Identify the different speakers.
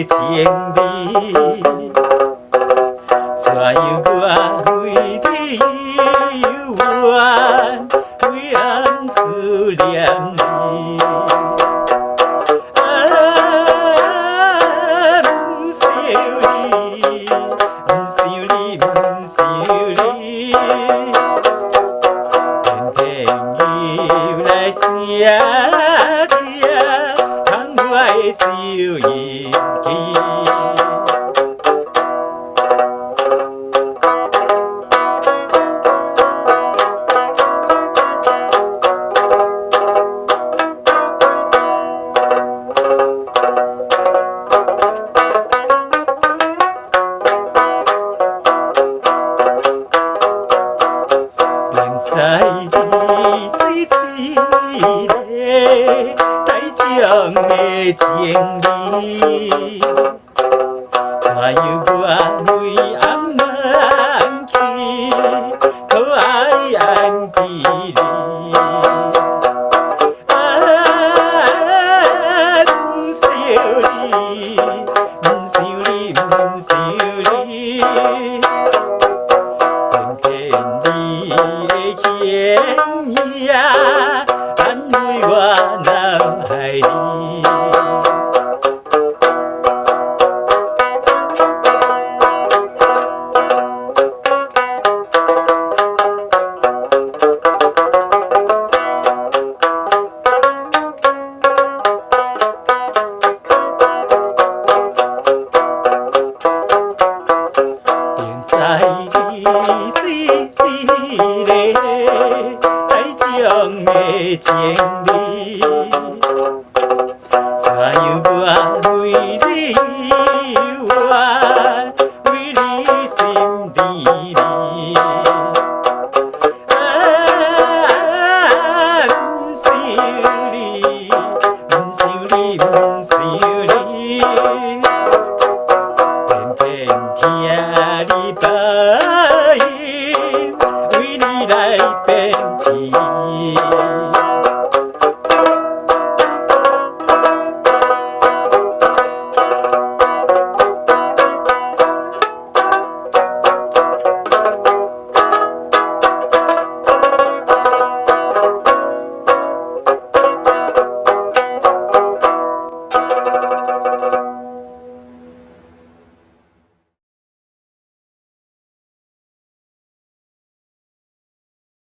Speaker 1: 情味，怎樣我每天猶原每暗思念你。啊，毋想你，毋想你，毋想你，偏偏又來寫聽，窗外的收音機。明知你水水咧，台中的情味，怎樣我每暗夢去，可愛按記你。啊，毋想你，毋想你，毋想你，偏偏你的形影安慰我腦海裡。明知你水水咧，台中的情味，